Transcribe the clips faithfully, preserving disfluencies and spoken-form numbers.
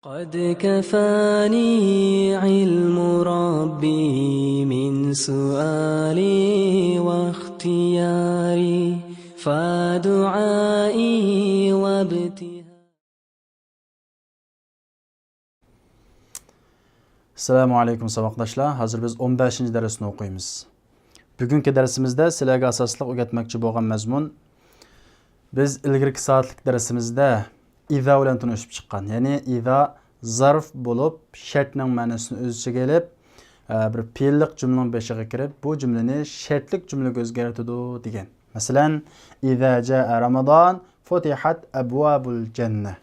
قد كفاني علم ربي من سؤالي واختياري، فدعائي وابتهالي. ئەسسالامۇ ئەلەيكۇم ساۋاقداشلار، ھازىر بىز ئون بەشىنچى دەرسنى ئوقۇيمىز. بۈگۈنكى دەرسىمىزدە سىلەرگە ئاساسلىق ئۆگەتمەكچى بولغان مەزمۇن، بىز ئىلگىرىكى سائەتلىك دەرسىمىزدە ئىزا بىلەن تونۇشۇپ چىققان، يەنى ئىزا زەرف بولۇپ، شەرتنىڭ مەنىسىنى ئۆز ئىچىگە ئېلىپ، ئە، بىر پېئىللىق جۈملىنىڭ بېشىغا كىرىپ، بۇ جۈملىنى شەرتلىك جۈملىگە ئۆزگەرتىدۇ دېگەن. مەسىلەن، إذا جاء رمضان فتحت أبواب الجنة.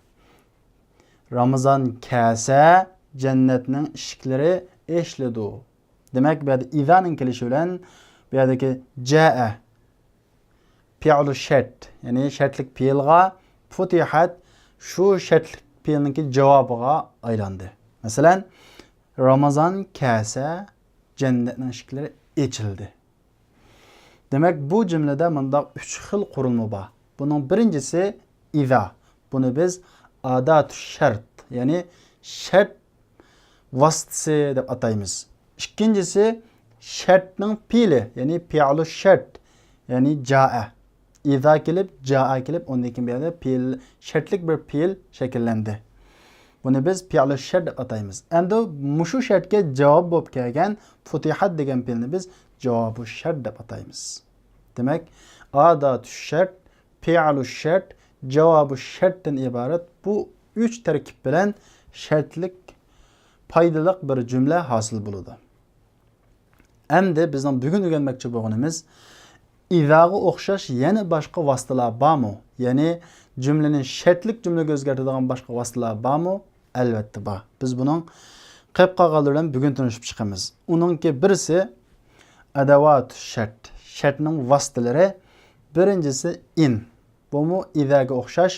رامىزان كەلسە، جەننەتنىڭ ئىشىكلىرى ئېچىلىدۇ. دېمەك، بۇ يەردە ئىزانىڭ كېلىشى بىلەن بۇ يەردىكى جاء پېئىلۇ شەرت، يەنى شەرتلىك پېئىلغا، فۇتىھەت شۇ شەرتلىك پېئىلنىڭكى جاۋابىغا ئايلاندى. مەسىلەن، رامىزان كەلسە، جەننەتنىڭ ئىشىكلىرى ئېچىلدى. دېمەك، بۇ جۈملىدە مۇنداق ئۈچ خىل قۇرۇلما بار. بۇنىڭ بىرىنچىسى ئىزا. بۇنى بىز ئاداتۇ شەرت، يەنى شەرت ۋاسىتىسى دەپ ئاتايمىز. ئىككىنچىسى شەرتنىڭ پېئىلى، يەنى پېئىلۇ شەرت، يەنى جائە. ئىزا كېلىپ، جائە كېلىپ، ئۇندىن كېيىن بۇ يەردە پېئىل، شەرتلىك بىر پېئىل شەكىللەندى. بۇنى بىز پېئىلۇ شەرت دەپ ئاتايمىز. ئەمدى مۇشۇ شەرتكە جاۋاب بولۇپ كەلگەن فۇتىھەت دېگەن پېئىلنى بىز جاۋابۇ شەرت دەپ ئاتايمىز. دېمەك، ئاداتۇ شەرت، پېئىلۇ شەرت، جاۋابۇ شەرتتىن ئىبارەت بۇ ئۈچ تەركىب بىلەن شەرتلىك، پايدىلىق بىر جۈملە ھاسىل بولىدۇ. ئەمدى بىزنىڭ بۈگۈن ئۆگەنمەكچى بولغىنىمىز، ئىزاغا ئوخشاش يەنە باشقا ۋاسىتىلار بارمۇ؟ يەنى جۈملىنى شەرتلىك جۈملىگە ئۆزگەرتىدىغان باشقا ۋاسىتىلار بارمۇ؟ ئەلۋەتتە بار. بىز بۇنىڭ قېپ قالغانلىرى بىلەن بۈگۈن تونۇشۇپ چىقىمىز. ئۇنىڭكى بىرسى ئەدەۋاتۇ شەرت، شەرتنىڭ ۋاسىتىلىرى. بىرىنچىسى ئىن. بۇمۇ ئىزاگە ئوخشاش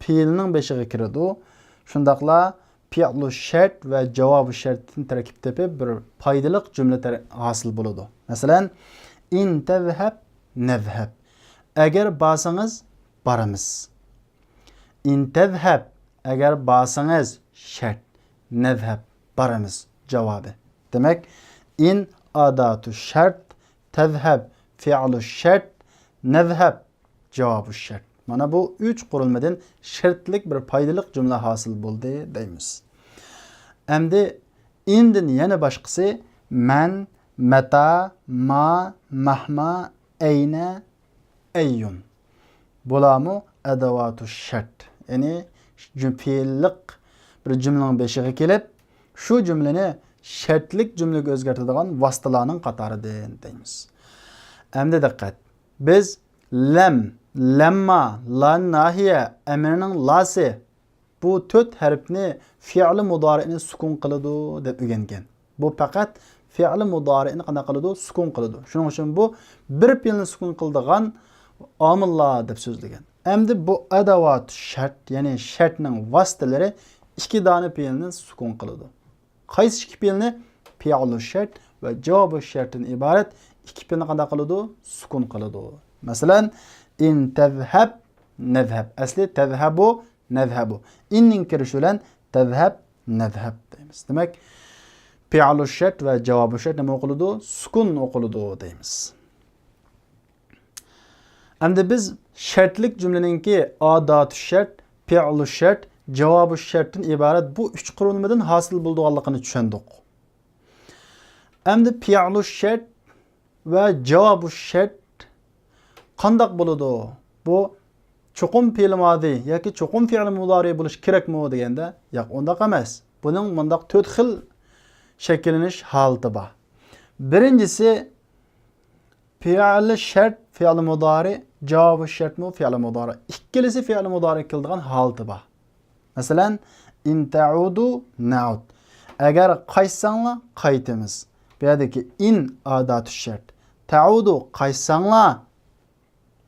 پېئىلنىڭ بېشىغا كىرىدۇ. شۇنداقلا پېئىلۇ شەرت ۋە جاۋابۇ شەرتتىن تەركىب تېپىپ، بىر پايدىلىق جۈملە تەر-، ھاسىل بولىدۇ. مەسىلەن، ئىن تەزھەب نەزھەب. ئەگەر بارسىڭىز، بارىمىز. ئىن تەزھەب، ئەگەر بارسىڭىز، شەرت، نەزھەب، بارىمىز جاۋابى. دېمەك، ئىن ئاداتۇ شەرت، تەزھەب فېئىلۇ شەرت، نەزھەب جاۋابۇ شەرت. مانا بۇ ئۈچ قۇرۇلمىدىن شەرتلىك بىر پايدىلىق جۈملە ھاسىل بولدى دەيمىز. ئەمدى ئىندىن يەنە باشقىسى مەن، مەتا، ما، مەھما، ئەينە، ئەييۇن. بۇلارمۇ ئەدەۋاتۇ شەرت، يەنى جۈ-، پېئىللىق بىر جۈملىنىڭ بېشىغا كېلىپ، شۇ جۈملىنى شەرتلىك جۈملىگە ئۆزگەرتىدىغان ۋاسىتىلارنىڭ قاتارىدىن دەيمىز. ئەمدى دىققەت. بىز لەم، لەمما، لا ناھىيە، ئەمرنىڭ لاسى، بۇ تۆت ھەرپنى فېئىلى مۇدارىئنى سۈكۈن قىلىدۇ دەپ ئۆگەنگەن. بۇ پەقەت فېئىلى مۇدارىئنى قانداق قىلىدۇ؟ سۈكۈن قىلىدۇ. شۇنىڭ ئۈچۈن بۇ بىر پېئىلنى سۈكۈن قىلىدىغان ئامىللار دەپ سۆزلىگەن. ئەمدى بۇ ئەدەۋاتۇ شەرت، يەنى شەرتنىڭ ۋاسىتىلىرى ئىككى دانە پېئىلنى سۈكۈن قىلىدۇ. قايسى ئىككى پېئىلنى؟ پېئىلۇ شەرت ۋە جاۋابۇ شەرتتىن ئىبارەت ئىككى پېئىلنى قانداق قىلىدۇ؟ سۈكۈن قىلىدۇ. مەسىلەن، ئىن تەزھەب نەزھەب. ئەسلى تەزھەبۇ نەزھەبۇ. ئىننىڭ كىرىشى بىلەن تەزھەب نەزھەب دەيمىز. دېمەك، پېئىلۇ شەرت ۋە جاۋابۇ شەرت نېمە ئوقۇلىدۇ؟ سۈكۈن ئوقۇلىدۇ دەيمىز. ئەمدى بىز شەرتلىك جۈملىنىڭكى ئاداتۇ شەرت، پېئىلۇ شەرت، جاۋابۇ شەرتتىن ئىبارەت بۇ ئۈچ قۇرۇلمىدىن ھاسىل بولىدىغانلىقىنى چۈشەندۇق. ئەمدى پېئىلۇ شەرت ۋە جاۋابۇ شەرت قانداق بولىدۇ؟ بۇ چوقۇم پېئىل مازى ياكى چوقۇم پېئىل مۇدارى بولۇش كېرەكمۇ دېگەندە، ياق، ئۇنداق ئەمەس. بۇنىڭ مۇنداق تۆت خىل شەكىللىنىش ھالىتى بار. بىرىنچىسى، پېئىلى شەرت، پېئىل مۇدارى، جاۋابى شەرتمۇ پېئىل مۇدارى. ئىككىلىسى پېئىل مۇدارى كېلىدىغان ھالىتى بار. مەسىلەن، ئىن تەئۇدۇ نەئۇد. ئەگەر قايتساڭلار، قايتىمىز. بۇ يەردىكى ئىن ئاداتۇ شەرت. تەئۇدۇ، قايتساڭلار،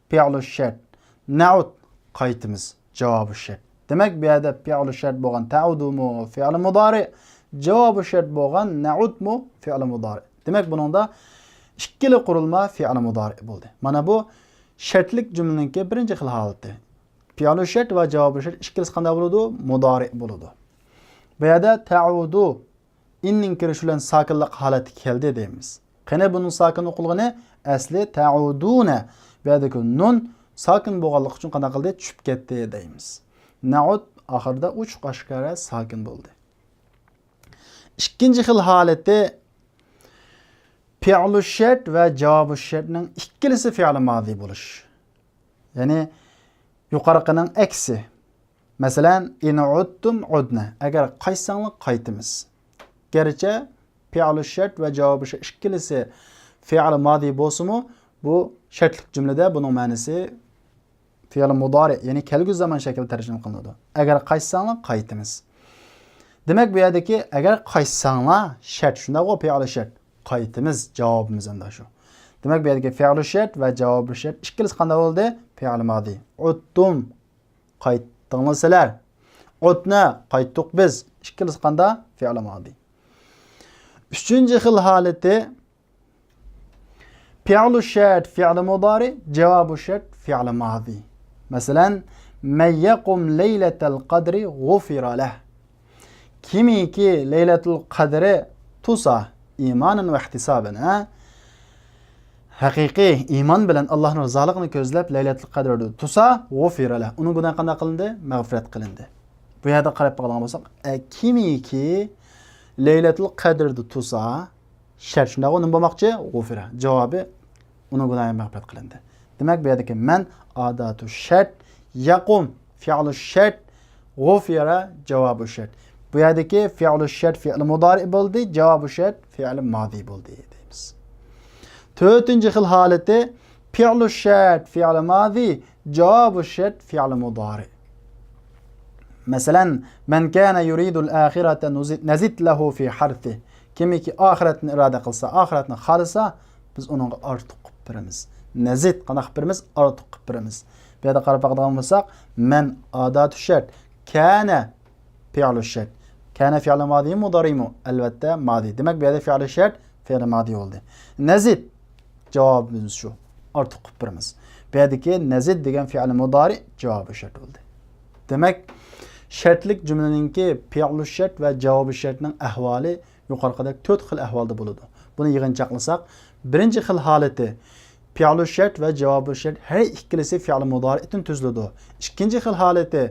پېئىلۇ شەرت. نەئۇد، قايتىمىز. جاۋابى شەرت. دېمەك، بۇ يەردە پېئىلۇ شەرت بولغان تەئۇدۇمۇ پېئىل مۇدارى، جاۋابى شەرت بولغان نەئۇدمۇ پېئىل مۇدارى. دېمەك، بۇنىڭدا ئىككىلا قۇرۇلما پېئىل مۇدارى بولدى. مانا بۇ شەرتلىك جۈملىنىڭكى بىرىنچى خىل ھالىتى. پېئىلۇ شەرت ۋە جاۋابى شەرت ئىككىلىسى قانداق بولىدۇ؟ مۇدارى بولىدۇ. بۇ يەردە تەئۇدۇ، ئىننىڭ كىرىشى بىلەن ساكىنلىق ھالەتكە كەلدى دەيمىز. قېنى بۇنىڭ ساكىن ئوقۇلغىنى؟ ئەسلى تەئۇدۇنە. بۇ يەردىكى نۇن ساكىن بولغانلىقى ئۈچۈن قانداق قىلدى؟ چۈشۈپ كەتتى دەيمىز. نەئۇد ئاخىرىدا ئوچۇق ئاشكارا ساكىن بولدى. ئىككىنچى خىل ھالىتى پېئلۇ شەرت ۋە جاۋابۇ شەرتنىڭ ئىككىلىسى فېئلى مادى بولۇش. يەنى يۇقىرىقىنىڭ ئەكسى. مەسىلەن، ئىن ئۇدتۇم ئۇدنا. ئەگەر قايتساڭلار قايتىمىز. گەرچە پېئلۇ شەرت ۋە جاۋابۇ شەرت ئىككىلىسى فېئلى مادى بولسىمۇ، بۇ شەرتلىك جۈملىدە بۇنىڭ مەنىسى فېئلى مۇدارى، يەنى كەلگۈسى زامان شەكلىدە تەرجىمە قىلىنىدۇ. ئەگەر قايتساڭلار قايتىمىز. دېمەك، بۇ يەردىكى ئەگەر قايتساڭلار شەرت، شۇنداقغۇ؟ پېئلى شەرت. قايتىمىز جاۋابىمىز ئەمدى شۇ. دېمەك، بۇ يەردىكى فېئلى شەرت ۋە جاۋابى شەرت ئىككىلىسى قانداق بولدى؟ فېئلى مادى. ئۇدتۇم، قايتتىڭلار سىلەر. ئۇدنا، قايتتۇق بىز. ئىككىلىسى قانداق؟ فېئلى مادى. ئۈچىنچى خىل ھالىتى پېئلۇ شەرت فېئلى مۇدارى، جاۋابۇ شەرت فېئلى مادى. مەسىلەن، مەن يەقۇم لەيلەتەل قەدرى غۇفىرە لەھ. كىمكى لەيلەتۇل قەدرى تۇرسا، ئىمانەن ۋە ئىھتىسابەن، ھە؟ ھەقىقىي ئىمان بىلەن ئاللاھنىڭ رىزالىقىنى كۆزلەپ لەيلەتۇل قەدرىدە تۇرسا، غۇفىرە لەھ. ئۇنىڭ گۇناھى قانداق قىلىندى؟ مەغپىرەت قىلىندى. بۇ يەردە قاراپ باقىدىغان بولساق، ئە، كىمكى لەيلەتۇل قەدرىدە تۇرسا، شەرت شۇنداقغۇ، نېمە بولماقچى؟ غۇفىرە. جاۋابى، ئۇنىڭ گۇناھى مەغپىرەت قىلىندى. دېمەك، بۇ يەردىكى مەن ئاداتۇ شەرت، يەقۇم فېئلۇ شەرت، غۇفىرە جاۋابۇ شەرت. بۇ يەردىكى فېئلۇ شەرت فېئلى مۇدارى بولدى، جاۋابۇ شەرت فېئلى مادى بولدى دەيمىز. تۆتىنچى خىل ھالىتى پېئلۇ شەرت فېئلى مادى، جاۋابۇ شەرت فېئلى مۇدارى. مەسىلەن، مەن كانە يۇرىدۇل ئاخىرەتە نۇزىد، نەزىد لەھۇ فى ھەرسىھ. كىمكى ئاخىرەتنى ئىرادە قىلسا، ئاخىرەتنى خالىسا، بىز ئۇنىڭغا ئارتۇق قىلىپ بېرىمىز. نەزىد، قانداق قىلىپ بېرىمىز؟ ئارتۇق قىلىپ بېرىمىز. بۇ يەردە قاراپ باقىدىغان بولساق، مەن ئاداتۇ شەرت، كانە پېئلۇ شەرت. كانە فېئلى مادىمۇ مۇدارىمۇ؟ ئەلۋەتتە، مادى. دېمەك، بۇ يەردە فېئلى شەرت فېئلى مادى بولدى. نەزىد، جاۋابىمىز شۇ. ئارتۇق قىلىپ بېرىمىز. بۇ يەردىكى نەزىد دېگەن فېئلى مۇدارى جاۋابى شەرت بولدى. دېمەك، شەرتلىك جۈملىنىڭكى پېئلۇ شەرت ۋە جاۋابى شەرتنىڭ ئەھۋالى يۇقىرىقىدەك تۆت خىل ئەھۋالدا بولىدۇ. بۇنى يىغىنچاقلىساق، بىرىنچى خىل ھالىتى، پېئلۇ شەرت ۋە جاۋابى شەرت ھەر ئىككىلىسى فېئلى مۇدارىدىن تۈزۈلىدۇ. ئىككىنچى خىل ھالىتى،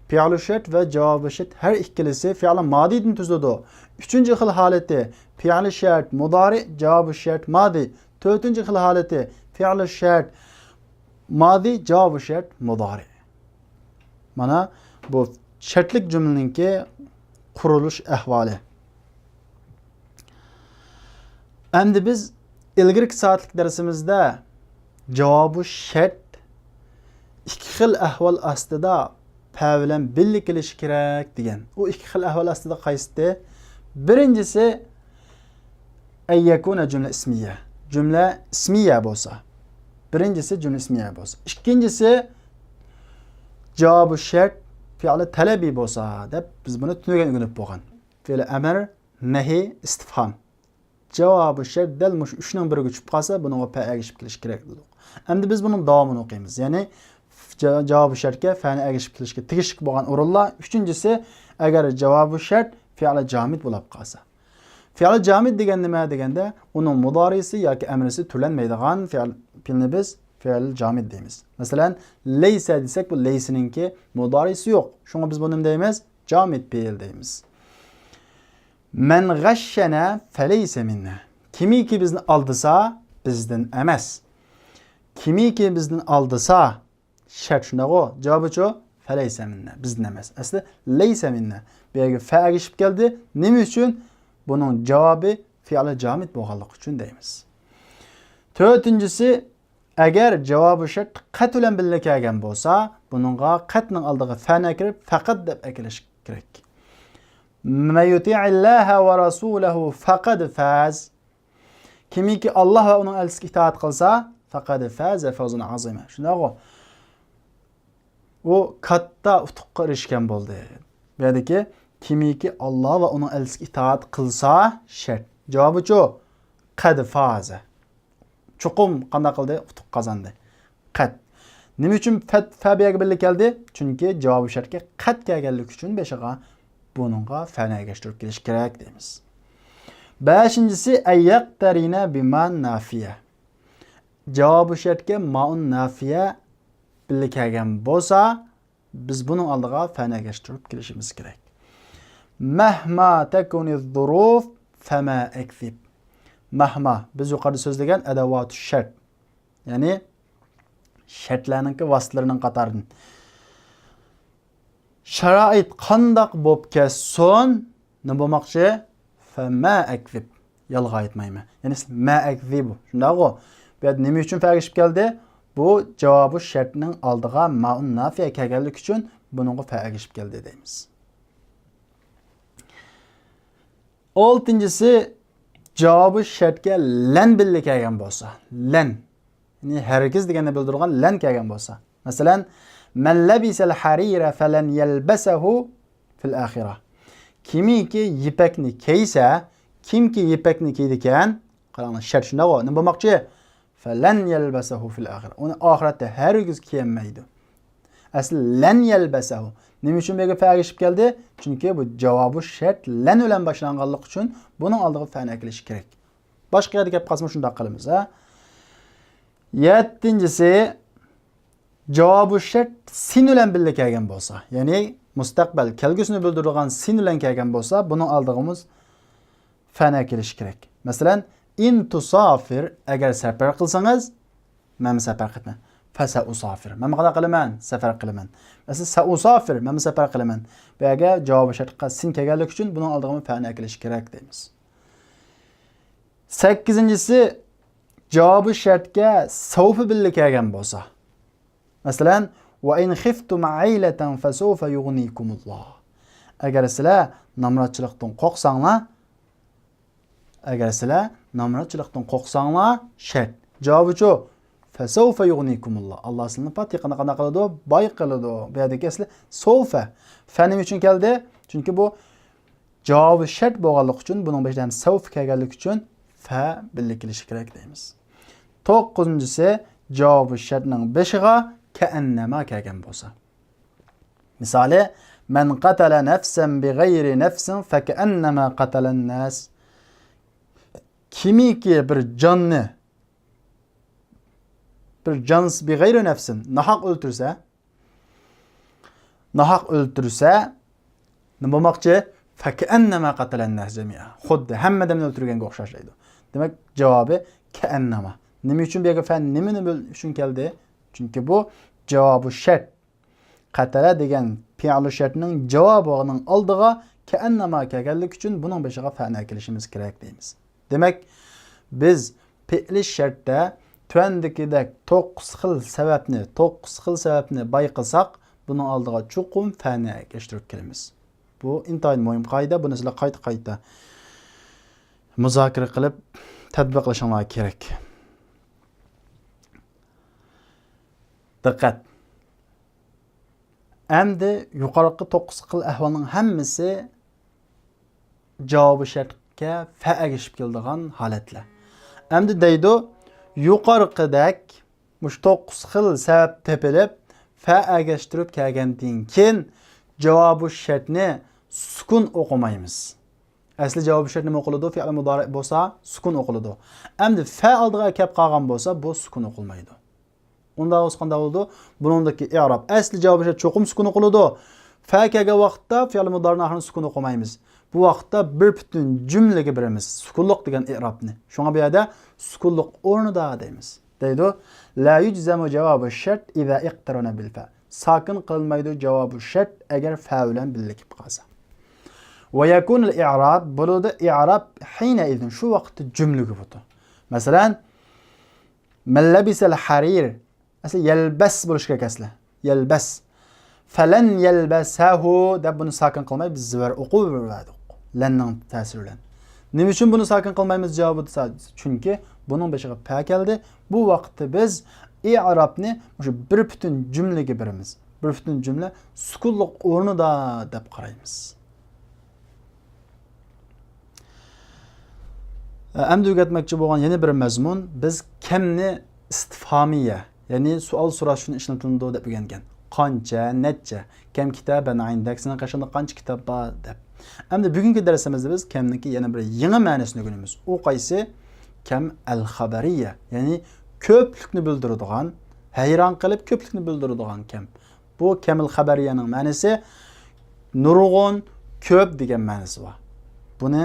پېئلۇ شەرت ۋە جاۋابى شەرت ھەر ئىككىلىسى فېئلى مادىدىن تۈزۈلىدۇ. ئۈچىنچى خىل ھالىتى، پېئلى شەرت مۇدارى، جاۋابى شەرت مادى. تۆتىنچى خىل ھالىتى، پېئلى شەرت مادى، جاۋابى شەرت مۇدارى. مانا بۇ شەرتلىك جۈملىنىڭكى قۇرۇلۇش ئەھۋالى. ئەمدى بىز ئىلگىرىكى سائەتلىك دەرسىمىزدە جاۋابى شەرت ئىككى خىل ئەھۋال ئاستىدا پە بىلەن بىللە كېلىشى كېرەك دېگەن. ئۇ ئىككى خىل ئەھۋال ئاستىدا قايسىتى؟ بىرىنچىسى، ئەن يەكۇنە جۈملە ئىسمىيە. جۈملە ئىسمىيە بولسا. بىرىنچىسى جۈملە ئىسمىيە بولسا. ئىككىنچىسى جاۋابى شەرت پېئلى تەلەبى بولسا دەپ بىز بۇنى تۈنۈگۈن ئۆگىنىپ بولغان. پېئلى ئەمر، نەھى، ئىستىفھام. جاۋابى شەرت دەل مۇشۇ ئۈچنىڭ بىرىگە چۈشۈپ قالسا، بۇنىڭغا پە ئەگىشىپ كېلىشى كېرەك دېدۇق. ئەمدى بىز بۇنىڭ داۋامىنى ئوقۇيمىز. يەنى جا-، جاۋابى شەرتكە پەنى ئەگىشىپ كېلىشكە تېگىشلىك بولغان ئورۇنلار. ئۈچىنچىسى، ئەگەر جاۋابى شەرت پېئلى جامىد بولۇپ قالسا. پېئلى جامىد دېگەن نېمە دېگەندە، ئۇنىڭ مۇدارىسى ياكى ئەمرىسى تۆلەنمەيدىغان پېئل، پېئلنى بىز پېئلى جامىد دەيمىز. مەسىلەن، لەيسە دېسەك، بۇ لەيسىنىڭكى مۇدارىسى يوق. شۇڭا بىز بۇنى نېمە دەيمىز؟ جامىد پېئىل دەيمىز. مەن غەششەنە فەلەيسە مىننا. كىمكى بىزنى ئالدىسا، بىزدىن ئەمەس. كىمكى بىزدىن ئالدىسا، شەرت شۇنداقغۇ؟ جاۋابىچۇ؟ فەلەيسە مىننا، بىزدىن ئەمەس. ئەسلى لەيسە مىننا. بۇ يەرگە فە ئەگىشىپ كەلدى. نېمە ئۈچۈن؟ بۇنىڭ جاۋابى پېئلى جامىد بولغانلىقى ئۈچۈن دەيمىز. تۆتىنچىسى، ئەگەر جاۋابى شەرت قەد بىلەن بىللە كەلگەن بولسا، بۇنىڭغا قەدنىڭ ئالدىغا فەنى ئەكىرىپ، فەقەت دەپ ئەكىلىش كېرەك. مەن يۇتىئىللاھە ۋە رەسۇلەھۇ فەقەد فاز. كىمكى ئاللاھ ۋە ئۇنىڭ ئەلچىسىگە ئىتائەت قىلسا، فەقەد فازە فەۋزەن ئەزىما. شۇنداقغۇ؟ ئۇ كاتتا ئۇتۇققا ئېرىشكەن بولدى. بۇ يەردىكى كىمكى ئاللاھ ۋە ئۇنىڭ ئەلچىسىگە ئىتائەت قىلسا، شەرت. جاۋابىچۇ؟ قەد فازە. چوقۇم قانداق قىلدى؟ ئۇتۇق قازاندى. قەد. نېمە ئۈچۈن فە، فە بۇ يەرگە بىللە كەلدى؟ چۈنكى جاۋابى شەرتكە قەد كەلگەنلىكى ئۈچۈن بېشىغا بۇنىڭغا فەنى ئەگەشتۈرۈپ كېلىش كېرەك دەيمىز. بەشىنچىسى، ئەييەقتەرىنە بىما نافىيە. جاۋابى شەرتكە مائۇن نافىيە بىللە كەلگەن بولسا، بىز بۇنىڭ ئالدىغا فەنى ئەگەشتۈرۈپ كېلىشىمىز كېرەك. مەھما تەكۇنى زۇرۇف فەما ئەكزىب. مەھما، بىز يۇقىرىدا سۆزلىگەن ئەدەۋاتۇ شەرت. يەنى شەرتلەرنىڭكى ۋاسىتىلىرىنىڭ قاتارىدىن. شارائىت قانداق بولۇپ كەتسۇن، نېمە بولماقچى؟ فەما ئەكزىب. يالغان ئېيتمايمەن. يەنى مە ئەكزىبۇ. شۇنداقغۇ؟ بۇ يەردە نېمە ئۈچۈن فە ئەگىشىپ كەلدى؟ بۇ جاۋابى شەرتنىڭ ئالدىغا مائۇن نافىيە كەلگەنلىكى ئۈچۈن بۇنىڭغا فە ئەگىشىپ كەلدى دەيمىز. ئالتىنچىسى، جاۋابى شەرتكە لەن بىللە كەلگەن بولسا، لەن، يەنى ھەرگىز دېگەننى بىلدۈرىدىغان لەن كەلگەن بولسا. مەسىلەن، مەن لەبىسەل ھەرىرە فەلەن يەلبەسەھۇ فىل ئاخىرە. كىمكى يىپەكنى كىيسە، كىمكى يىپەكنى كىيىدىكەن، قاراڭلار، شەرت شۇنداقغۇ، نېمە بولماقچى؟ فەلەن يەلبەسەھۇ فىل ئاخىرە. ئۇنى ئاخىرەتتە ھەرگىز كىيەلمەيدۇ. ئەسلى لەن يەلبەسەھۇ. نېمە ئۈچۈن بۇ يەرگە فە ئەگىشىپ كەلدى؟ چۈنكى بۇ جاۋابى شەرت لەن بىلەن باشلانغانلىقى ئۈچۈن بۇنىڭ ئالدىغا فەنى ئەكېلىش كېرەك. باشقا يەردە كەپ قالسىمۇ شۇنداق قىلىمىز، ھە. يەتتىنچىسى، جاۋابى شەرت سىن بىلەن بىللە كەلگەن بولسا، يەنى مۇستەقبەل، كەلگۈسىنى بىلدۈرىدىغان سىن بىلەن كەلگەن بولسا، بۇنىڭ ئالدىغىمۇز فەنى ئەكېلىش كېرەك. مەسىلەن، ئىن تۇسافىر، ئەگەر سەپەر قىلسىڭىز، مەنمۇ سەپەر قىلىمەن. فەسە ئۇسافىر، مەنمۇ قانداق قىلىمەن؟ سەپەر قىلىمەن. مەسىلەن، سە ئۇسافىر، مەنمۇ سەپەر قىلىمەن. بۇ يەرگە جاۋابى شەرتقە سىن كەلگەنلىكى ئۈچۈن بۇنىڭ ئالدىغىمۇ فەنى ئەكېلىش كېرەك دەيمىز. سەككىزىنچىسى، جاۋابى شەرتكە سەۋفە بىللە كەلگەن بولسا. مەسىلەن، ۋە ئىن خىفتۇم ئەيلەتەن فەسەۋفە يۇغنىكۇمۇللا. ئەگەر سىلەر نامراتچىلىقتىن قورقساڭلار، ئەگەر سىلەر نامراتچىلىقتىن قورقساڭلار، شەرت. جاۋابىچۇ؟ فەسەۋفە يۇغنىكۇمۇللا. ئاللا سىلىنى پات يېقىندا قانداق قىلىدۇ؟ باي قىلىدۇ. بۇ يەردىكى ئەسلى سەۋفە. فە نېمە ئۈچۈن كەلدى؟ چۈنكى بۇ جاۋابى شەرت بولغانلىقى ئۈچۈن، بۇنىڭ بېشىدا ھەم سەۋفە كەلگەنلىكى ئۈچۈن فە بىللە كېلىشى كېرەك دەيمىز. توققۇزىنچىسى، جاۋابى شەرتنىڭ بېشىغا كەئەننەما كەلگەن بولسا. مىسالى، مەن قەتەلە نەفسەن بىغەيرى نەفسىن فەكەئەننەما قەتەلەنناس. كىمكى بىر جاننى، بىر جانس بىغەيرى نەفسىن، ناھەق ئۆلتۈرسە، ناھەق ئۆلتۈرسە، نېمە بولماقچى؟ فەكەئەننەما قەتەلەنناس جەمىئا. خۇددى ھەممە ئادەمنى ئۆلتۈرگەنگە ئوخشاش دەيدۇ. دېمەك، جاۋابى كەئەننەما. نېمە ئۈچۈن بۇ يەرگە فە نېمىنى بىل-، ئۈچۈن كەلدى؟ چۈنكى بۇ جاۋابى شەرت. قەتەلە دېگەن پېئىلۇ شەرتنىڭ جاۋابىنىڭ ئالدىغا كەئەننەما كەلگەنلىكى ئۈچۈن بۇنىڭ بېشىغا فەنى ئەكېلىشىمىز كېرەك دەيمىز. دېمەك، بىز پېئىلى شەرتتە تۆۋەندىكىدەك توققۇز خىل سەۋەبنى، توققۇز خىل سەۋەبنى بايقىساق، بۇنىڭ ئالدىغا چوقۇم فەنى ئەگەشتۈرۈپ كېلىمىز. بۇ ئىنتايىن مۇھىم قائىدە، بۇنى سىلەر قايتا-قايتا مۇزاكىرە قىلىپ، تەتبىق قىلىشىڭلار كېرەك. دىققەت! ئەمدى يۇقىرىقى توققۇز خىل ئەھۋالنىڭ ھەممىسى جاۋابى شەرتكە فە ئەگىشىپ كېلىدىغان ھالەتلەر. ئەمدى دەيدۇ، يۇقىرىقىدەك مۇشۇ توققۇز خىل سەۋەب تېپىلىپ، فە ئەگەشتۈرۈپ كەلگەندىن كېيىن، جاۋابى شەرتنى سۈكۈن ئوقۇمايمىز. ئەسلى جاۋابى شەرت نېمە ئوقۇلىدۇ؟ فېئىل مۇدارىئ بولسا سۈكۈن ئوقۇلىدۇ. ئەمدى فە ئالدىغا كەپ قالغان بولسا، بۇ سۈكۈن ئوقۇلمايدۇ. ئۇنداق بولسا قانداق بولىدۇ؟ بۇنىڭدىكى ئىئراب، ئەسلى جاۋابى شەرت چوقۇم سۈكۈن ئوقۇلىدۇ. فە كەلگەن ۋاقىتتا فېئىل مۇدارىئنىڭ ئاخىرىنى سۈكۈن ئوقۇمايمىز. بۇ ۋاقىتتا بىر پۈتۈن جۈملىگە بېرىمىز سۈكۈنلۇق دېگەن ئىئرابنى. شۇڭا بۇ يەردە سۈكۈنلۇق ئورنىدا دەيمىز. دەيدۇ، لا يۇجزەمۇ جاۋابۇ شەرت ئىزا ئىقتەرەنە بىل فە. ساكىن قىلىنمايدۇ جاۋابۇ شەرت، ئەگەر فە بىلەن بىللە كېلىپ قالسا. ۋە يەكۇنۇل ئىئراب، بولىدۇ ئىئراب ھىنەئىزىن، شۇ ۋاقىتتا جۈملىگە بولىدۇ. مەسىلەن، مەن لەبىسەل ھەرىر. ئەسلى يەلبەس بولۇشى كېرەك ئەسلى. يەلبەس. فەلەن يەلبەسەھۇ دەپ بۇنى ساكىن قىلماي بىز زىبەر ئوقۇۋەردۇق. لەننىڭ تەسىرى بىلەن. نېمە ئۈچۈن بۇنى ساكىن قىلمايمىز جاۋابىدا؟ چۈنكى بۇنىڭ بېشىغا پە كەلدى. بۇ ۋاقىتتا بىز ئىئرابنى مۇشۇ بىر پۈتۈن جۈملىگە بېرىمىز. بىر پۈتۈن جۈملە سۈكۈنلۇق ئورنىدا دەپ قارايمىز. ئەمدى ئۆگەتمەكچى بولغان يەنە بىر مەزمۇن، بىز كەمنى ئىستىفھامىيە، يەنى سوئال سوراش ئۈچۈن ئىشلىتىلىدۇ دەپ ئۆگەنگەن. قانچە، نەچچە. كەم كىتابەن ئىندەك، سېنىڭ قېشىڭدا قانچە كىتاب بار دەپ. ئەمدى بۈگۈنكى دەرسىمىزدە بىز كەمنىڭكى يەنە بىر يېڭى مەنىسىنى ئۆگىنىمىز. ئۇ قايسى؟ كەم ئەل خەبەرىيە، يەنى كۆپلۈكنى بىلدۈرىدىغان، ھەيران قېلىپ كۆپلۈكنى بىلدۈرىدىغان كەم. بۇ كەمىل خەبەرىيەنىڭ مەنىسى نۇرغۇن، كۆپ دېگەن مەنىسى بار. بۇنى،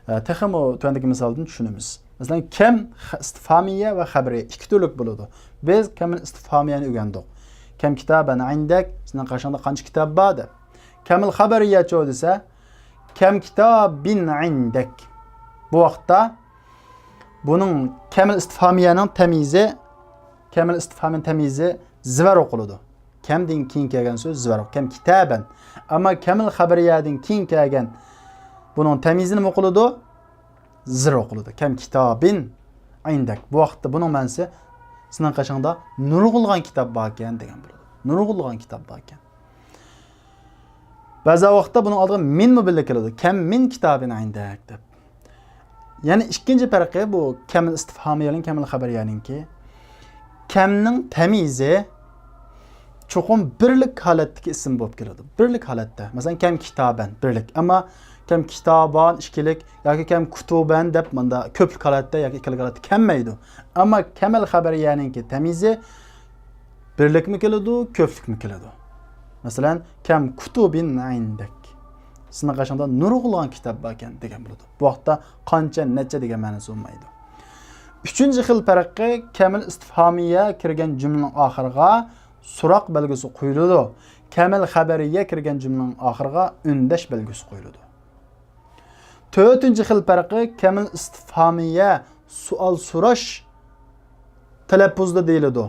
ئە، تېخىمۇ تۆۋەندىكى مىسالدىن چۈشىنىمىز. مەسىلەن، كەم خ-، ئىستىفھامىيە ۋە خەبەرىيە ئىككى تۈرلۈك بولىدۇ. بىز كەمىل ئىستىفھامىيەنى ئۆگەندۇق. كەم كىتابەن ئىندەك، سېنىڭ قېشىڭدا قانچە كىتاب بار دەپ. كەمىل خەبەرىيەچۇ دېسە، كەم كىتابىن ئىندەك. بۇ ۋاقىتتا بۇنىڭ كەمىل ئىستىفھامىيەنىڭ تەميىزى، كەمىل ئىستىفھامىنىڭ تەميىزى زىۋەر ئوقۇلىدۇ. كەمدىن كېيىن كەلگەن سۆز زىۋەر، كەم كىتابەن. ئەمما كەمىل خەبەرىيەدىن كېيىن كەلگەن بۇنىڭ تەميىزى نېمە ئوقۇلىدۇ؟ زىر ئوقۇلىدۇ. كەم كىتابىن ئىندەك. بۇ ۋاقىتتا بۇنىڭ مەنىسى سېنىڭ قېشىڭدا نۇرغۇنلىغان كىتاب باركەن دېگەن بولىدۇ. نۇرغۇنلىغان كىتاب باركەن. بەزى ۋاقىتتا بۇنىڭ ئالدىغا مىنمۇ بىللە كېلىدۇ. كەم مىن كىتابىن ئىندەك دەپ. يەنە ئىككىنچى پەرقى بۇ كەمىل ئىستىفھامىيە بىلەن كەمىل خەبەرىيەنىڭكى. كەمنىڭ تەميىزى چوقۇم بىرلىك ھالەتتىكى ئىسىم بولۇپ كېلىدۇ. بىرلىك ھالەتتە. مەسىلەن، كەم كىتابەن، بىرلىك. ئەمما كەم كىتابان، ئىككىلىك ياكى كەم كۇتۇبەن دەپ مۇندا كۆپلۈك ھالەتتە ياكى ئىككىلىك ھالەتتە كەلمەيدۇ. ئەمما كەمەل خەبەرىيەنىڭكى تەميىزى بىرلىكمۇ كېلىدۇ، كۆپلۈكمۇ كېلىدۇ. مەسىلەن، كەم كۇتۇبىن ئىندەك. سېنىڭ قېشىڭدا نۇرغۇنلىغان كىتاب باركەن دېگەن بولىدۇ. بۇ ۋاقىتتا قانچە، نەچچە دېگەن مەنىسى بولمايدۇ. ئۈچىنچى خىل پەرقى، كەمىل ئىستىفھامىيە كىرگەن جۈملىنىڭ ئاخىرىغا سوراق بەلگىسى قويۇلىدۇ. كەمىل خەبەرىيە كىرگەن جۈملىنىڭ ئاخىرىغا ئۈندەش بەلگىسى قويۇلىدۇ. تۆتىنچى خىل پەرقى، كەمىل ئىستىفھامىيە سوئال سوراش تەلەپپۇزدا دېيىلىدۇ.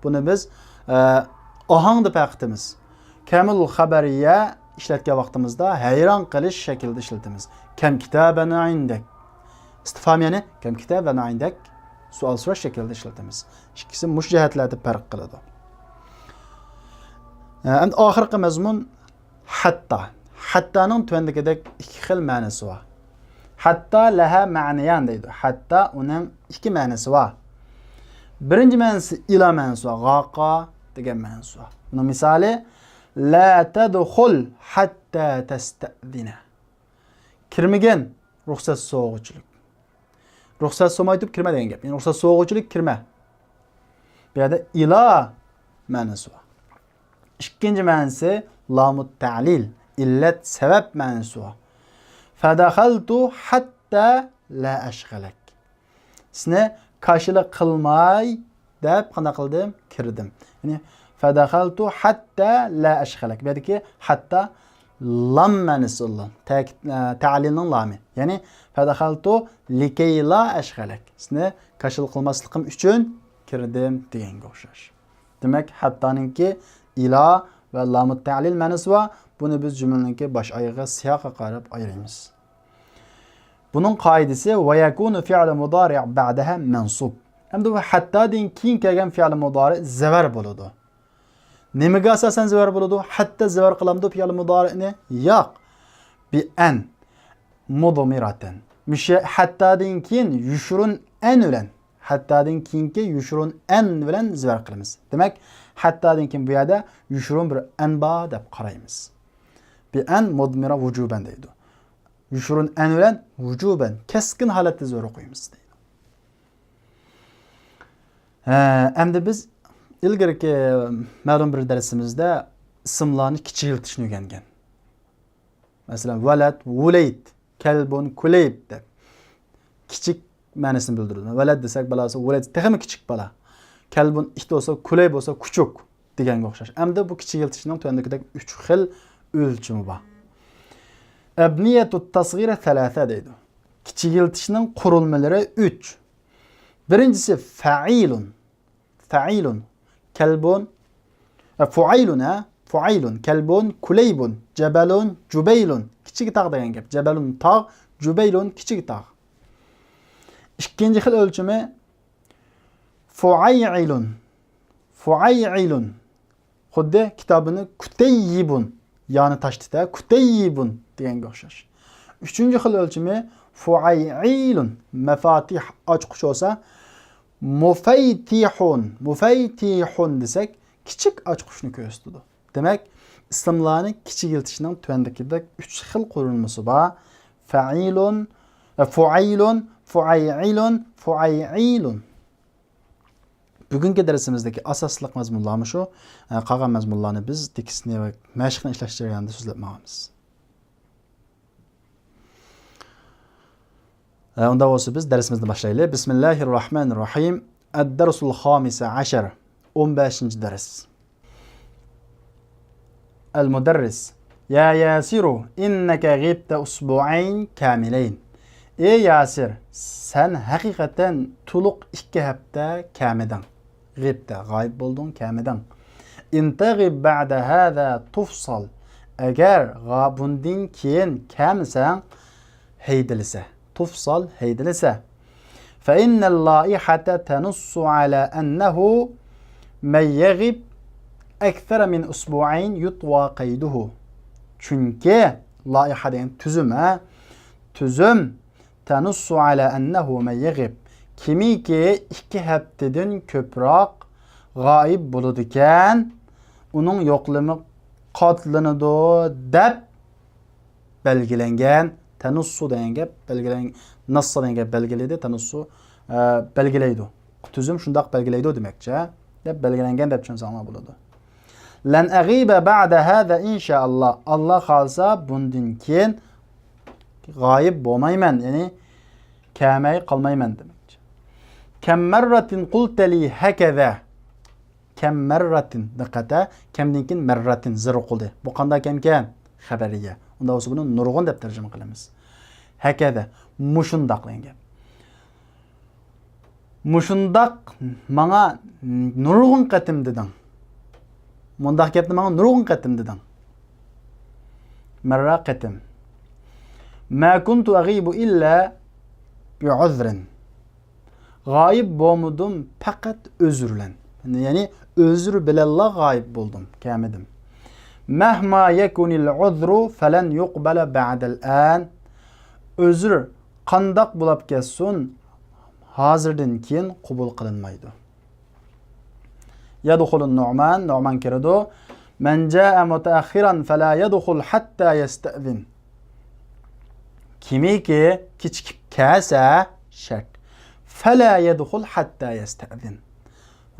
بۇنى بىز، ئە، ئاھاڭ دەپ ھەقىتىمىز. كەمىل خەبەرىيە ئىشلەتكەن ۋاقتىمىزدا ھەيران قېلىش شەكلىدە ئىشلىتىمىز. كەم كىتابەن ئىندەك. ئىستىفھامىيەنى كەم كىتابەن ئىندەك، سوئال سوراش شەكلىدە ئىشلىتىمىز. ئىككىسى مۇشۇ جەھەتلەردە پەرق قىلىدۇ. ئە، ئەمدى ئاخىرقى مەزمۇن ھەتتا. ھەتتانىڭ تۆۋەندىكىدەك ئىككى خىل مەنىسى بار. ھەتتا لەھا مەنىيان دەيدۇ. ھەتتا ئۇنىڭ ئىككى مەنىسى بار. بىرىنچى مەنىسى ئىلا مەنىسى بار. غاقا دېگەن مەنىسى بار. بۇنىڭ مىسالى، لا تدخل حتى تستأذن. كىرمىگىن، رۇخسەت سورىغۇچىلىك. رۇخسەت سورىماي تۇرۇپ كىرمە دېگەن گەپ. يەنى رۇخسەت سورىغۇچىلىك كىرمە. بۇ يەردە ئىلا مەنىسى بار. ئىككىنچى مەنىسى لامۇت تەلىل، ئىللەت سەۋەب مەنىسى بار. فدخلت حتى لا أشغلك. سېنى كاشىلا قىلماي دەپ قانداق قىلدىم؟ كىردىم. يەنى فدخلت حتى لا أشغلك. بۇ يەردىكى ھەتتا لام مەنىسى بولىدۇ. تەكىت، ئە، تەلىلنىڭ لامى. يەنى فدخلت لكي لا أشغلك. سېنى كاشىلا قىلماسلىقىم ئۈچۈن كىردىم دېگەنگە ئوخشاش. دېمەك، ھەتتانىڭكى ئىلا ۋە لامۇت تەلىل مەنىسى بار. بۇنى بىز جۈملىنىڭكى باش ئايىغى سىياققا قاراپ ئايرىيمىز. بۇنىڭ قائىدىسى، ويكون فعل مضارع بعدها منصوب. ئەمدى بۇ ھەتتادىن كېيىن كەلگەن فېئىل مۇدارى زەۋەر بولىدۇ. نېمىگە ئاساسەن زەۋەر بولىدۇ؟ ھەتتا زەۋەر قىلامدۇ فېئىل مۇدارىنى؟ ياق. بىئەن مۇدمىراتەن. مۇشۇ ھەتتادىن كېيىن يۇشۇرۇن ئەن بىلەن، ھەتتادىن كېيىنكى يۇشۇرۇن ئەن بىلەن زەۋەر قىلىمىز. دېمەك، ھەتتادىن كېيىن بۇ يەردە يۇشۇرۇن بىر ئەن بار دەپ قارايمىز. بىئەن مۇدمىرا ۋۇجۇبەن دەيدۇ. يۇشۇرۇن ئەن بىلەن ۋۇجۇبەن، كەسكىن ھالەتتە زەۋەر قويىمىز دەيدۇ. ھە، ئەمدى بىز ئىلگىرىكى مەلۇم بىر دەرسىمىزدە ئىسىملارنى كىچىكلىتىشنى ئۆگەنگەن. مەسىلەن، ۋەلەد، ۋۇلەيد، كەلبۇن، كۇلەيب دەپ كىچىك مەنىسىنى بىلدۈرىدۇ. ۋەلەد دېسەك، بالاسى ۋۇلەيد تېخىمۇ كىچىك بالا. كەلبۇن ئىت بولسا، كۇلەيب بولسا كۈچۈك دېگەنگە ئوخشاش. ئەمدى بۇ كىچىكلىتىشنىڭ تۆۋەندىكىدەك ئۈچ خىل ئۆلچىمى بار. ئەبنىيەتۇت تەسغىرە سەلاسە دەيدۇ. كىچىكلىتىشنىڭ قۇرۇلمىلىرى ئۈچ. بىرىنچىسى فەئىلۇن. فەئىلۇن. كەلبۇن. ئە، فۇئەيلۇن، ھە؟ فۇئەيلۇن. كەلبۇن، كۇلەيبۇن. جەبەلۇن، جۇبەيلۇن. كىچىك تاغ دېگەن گەپ. جەبەلۇن تاغ، جۇبەيلۇن كىچىك تاغ. ئىككىنچى خىل ئۆلچىمى فۇئەيئىلۇن. فۇئەيئىلۇن. خۇددى كىتابىنى كۇتەييىبۇن، يانى تاشتىتە، كۇتەييىبۇن دېگەنگە ئوخشاش. ئۈچىنچى خىل ئۆلچىمى فۇئەيئىلۇن، مەفاتىھ ئاچقۇچ بولسا، مۇفەيتىھۇن، مۇفەيتىھۇن دېسەك، كىچىك ئاچقۇچنى كۆرسىتىدۇ. دېمەك، ئىسىملارنى كىچىكلىتىشنىڭ تۆۋەندىكىدەك ئۈچ خىل قۇرۇلمىسى بار. فەئىلۇن، ئە، فۇئەيلۇن، فۇئەيئىلۇن، فۇئەيئىلۇن. بۈگۈنكى دەرسىمىزدىكى ئاساسلىق مەزمۇنلارمۇ شۇ. ئە، قالغان مەزمۇنلارنى بىز تېكىستنى ۋە مەشىقنى ئىشلەش جەريانىدا سۆزلەپ ماڭىمىز. ئە، ئۇنداق بولسا بىز دەرسىمىزنى باشلايلى. بىسمىللاھىررەھمانىررەھىم. ئەددەرسۇل خامىسە ئەشەر. ئون بەشىنچى دەرس. ئەل مۇدەررىس. يا ياسىرۇ، ئىننەكە غىبتە ئۇسبۇئەين كامىلەين. ئەي ياسىر، سەن ھەقىقەتەن تولۇق ئىككى ھەپتە كەمىدىڭ. غىبتە، غايىب بولدۇڭ، كەمىدىڭ. ئىن تەغىب بەئدە ھازا تۇفسەل. ئەگەر غا-، بۇندىن كېيىن كەمىسەڭ، ھەيدىلىسە. تۇفسەل، ھەيدىلىسە. فەئىننەل لائىھەتە تەنۇسسۇ ئەلا ئەننەھۇ مەن يەغىب ئەكسەرە مىن ئۇسبۇئەين يۇتۋا قەيدۇھۇ. چۈنكى لائىھە دېگەن تۈزۈم، ھە؟ تۈزۈم. تەنۇسسۇ ئەلا ئەننەھۇ مەن يەغىب. كىمكى ئىككى ھەپتىدىن كۆپرەك غايىب بولىدىكەن، ئۇنىڭ يوقلىمى قاتلىنىدۇ دەپ بەلگىلەنگەن. تەنۇسسۇ دېگەن گەپ بەلگىلەن-، نەسسە دېگەن گەپ بەلگىلىدى، تەنۇسسۇ، ئە، بەلگىلەيدۇ. تۈزۈم شۇنداق بەلگىلەيدۇ دېمەكچى، ھە؟ دەپ بەلگىلەنگەن دەپ چۈشەنسەڭلار بولىدۇ. لەن ئەغىبە بەئدە ھازا ئىنشائاللا. ئاللا خالىسا بۇندىن كېيىن غايىب بولمايمەن، يەنى كەمەي قالمايمەن دېمەكچى. كەم مەررەتىن قۇلتە لى ھەكەزا. كەم مەررەتىن. دىققەت ھە. كەمدىن كېيىن مەررەتىن زىر قىلدى. بۇ قانداق كەمكەن؟ خەبەرىيە. ئۇنداق بولسا بۇنى نۇرغۇن دەپ تەرجىمە قىلىمىز. ھەكەزا. مۇشۇنداق دېگەن گەپ. مۇشۇنداق ماڭا نۇرغۇن قېتىم دېدىڭ. مۇنداق گەپنى ماڭا نۇرغۇن قېتىم دېدىڭ. مەررە قېتىم. ما كنت أغيب إلا بعذر. غايىب بولمىدىم پەقەت ئۆزۈر بىلەن. يەنى ئۆزۈر بىلەنلا غايىب بولدۇم، كەلمىدىم. مەھما يەكۇنىل ئۇزرۇ فەلەن يۇقبەلە بەئدەل ئان. ئۆزۈر قانداق بولاپ كەتسۇن، ھازىردىن كېيىن قوبۇل قىلىنمايدۇ. يەدخۇلۇن نۇئمان، نۇئمان كىرىدۇ. مەن جائە مۇتەئەخخىرەن فەلا يەدخۇل ھەتتا يەستەئزىن. كىمكى كېچىكىپ كەلسە، شەرت. فەلا يەدخۇل ھەتتا يەستەئزىن.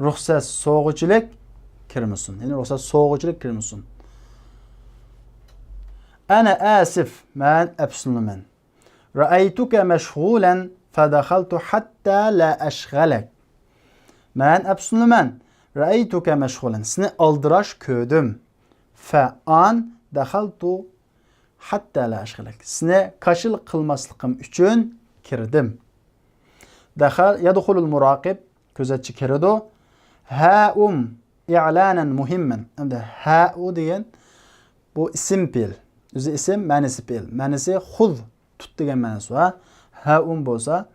رۇخسەت سورىغۇچىلىك كىرمىسۇن. يەنى رۇخسەت سورىغۇچىلىك كىرمىسۇن. ئەنە ئاسىف، مەن ئەپسۇسلىنىمەن. رەئەيتۇكە مەشغۇلەن فەدەخەلتۇ ھەتتا لا ئەشغەلەك. مەن ئەپسۇسلىنىمەن. رەئەيتۇكە مەشغۇلەن. سېنى ئالدىراش كۆردۈم. فە ئان دەخەلتۇ ھەتتا لا ئەشغەلەك. سېنى كاشىلا قىلماسلىقىم ئۈچۈن كىردىم. دەخەل، يەدخۇلۇل مۇراقىب، كۆزەتچى كىرىدۇ. ھەئۇم ئىئلانەن مۇھىممەن. ئەمدى ھەئۇ دېگەن بۇ ئىسىم پېئىل. ئۆزى ئىسىم، مەنىسى پېئىل. مەنىسى خۇذ، تۇت دېگەن مەنىسى بار. ھەئۇم بولسا،